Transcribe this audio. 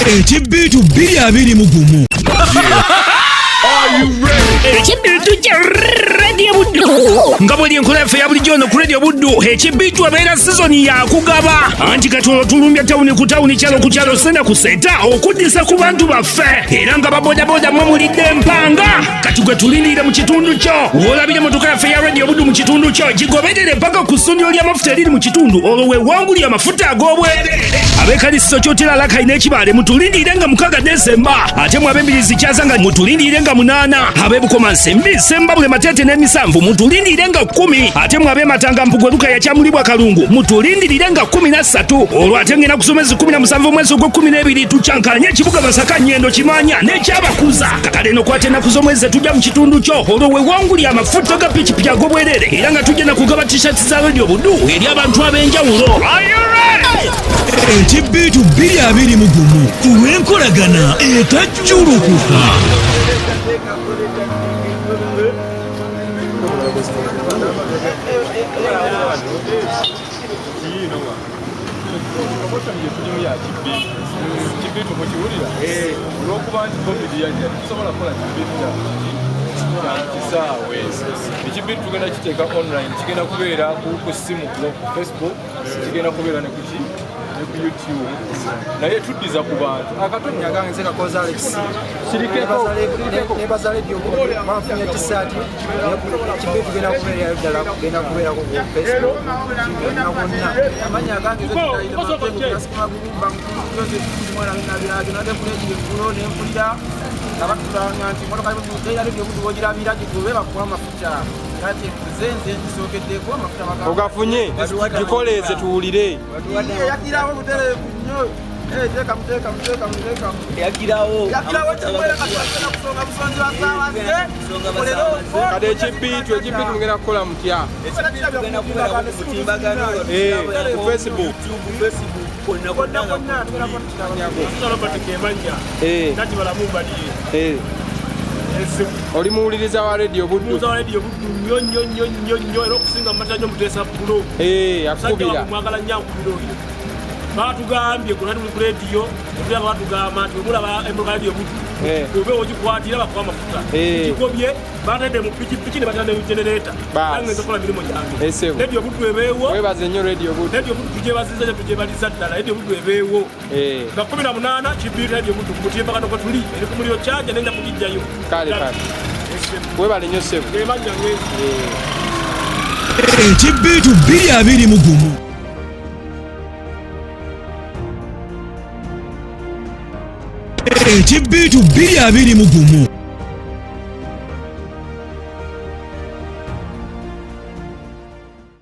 Ekibbiitu 2021. Ekibbiitu kya Radio Buddu nga bweri enkola yaffe ya bulijjo ono ku Radio Buddu. Ekibbiitu ebeera sizoni yakugaba anti kati olwo tulumbya tawuni ku tawuni, kyalo ku kyalo, senta ku senta, okuddisa ku bantu baffe. Era nga babodaboda mwe mulidde empanga, kati gwe tulindirire mu kitundu kyo. W'olabira emotoka yaffe ya Radio Buddu mu kitundu kyo, gigoberere paka ku ssundiro ly'amafuta eriri mu kitundu, olwo weewangulire amafuta ag'obwereere. Ab'ekalisizo kyotera Alakai n'Ekibaale mutulindirire nga 6 Desemba, ate mwe ab'Embirizi Kyaza nga mutulindirire nga 8, ab'Ebukoma Nsembi, Sembabule, Mateete n'Emisanvu mutulindirire nga 10, ate mwe ab'Ematanga, Mpugwe, Lukaya, Kyamulibwa, Kalungu mutulindirire nga 13. Olwo ate ngenda ku z'omwezi 17 omwezi ogw'e-12 tukyankanye ekibuga Masaka, Nyendo, Kimanya n'Ekyabakuza. Kakale nokwata ennaku z'omwezi tujja mu kitundu kyo, olwo wewanguli amafuta ga pikipiki ag'obwereere, era nga tujja nakugaba T-shirts za Radio Buddu eri abantu ab'enjawulo. Ekibbiitu 2021 ku lw'enkolagana etajjulukuka. Promotion gye tulimu ya kibbiitu. Kibbiitu mukiwulira? Olw'okuba nti COVID yajja, tetusobola kukola kibbiitu kya kisaawe. Ekibbiitu tugenda kiteeka online, kigenda kubeera ku ssimu, ku Facebook, kigenda kubeera ne kuki ne ku YouTube, naye tuddiza ku bantu akatono. Agange nze Kakoza Alex. Kirikeko. Nebaza Radio Buddu, banfunye T-shirt. Ekibbiitu tugenda kubeerayo ddala, kugenda kubeerako ku Facebook wonna wonna. Amanya agange mwana binabirage nade kulegira eggulo nempulira nga batulanga nti motoka era Radio Buddu wogirabira gigube bakuwa amafuta, kati nze nze ngisookeddeko amafuta. Ogafunye, gikoleeze tuwulire. Yakirawo butereevu nnyo. Teekamu, teekamu, teekamu, teekamu. Yakirawo. Yakirawo kimwera. Kati bagenda kusonga busonzi basaabaze. Kati ekibbiitu mugenda kukola mutya? Tugenda kubeera ku mutimbagano. Ku Facebook. Facebook, konna konna nga Robert Kemanya. Nati balamu baliye. Oli muwuliriza wa Radio Buddu? Muwuliriza wa Radio Buddu nnyo nnyo nnyo nnyo nnyo, era okusinga mumata nnyo Muteesa Pulo. Akukubira. Mwagala nnyo, ankubira oyo. Batugambye gona tuli ku rediyo otulaba, batugamba nti wemulaba emmotoka Radio Buddu obe ogikwatira bakuwa amafuta. Kigobye batadde mu pikipiki ne batadde mu genereta, ngenza okukola mirimu gyange. Ssebo. Radio Buddu ebeewo. Webaze nnyo Radio Buddu. Radio Buddu tugyebaziza nnyo, tugyebaliza ddala. Radio Buddu ebeewo. Nga 18 kibiri Radio Buddu ku mutimbagano kwe tuli, eri ku muliro kyanja nenda kugijjayo. Kale kale, webale nnyo ssebo. Emanya ngezi. Ekibbiitu 2021. Ekibbiitu 2021.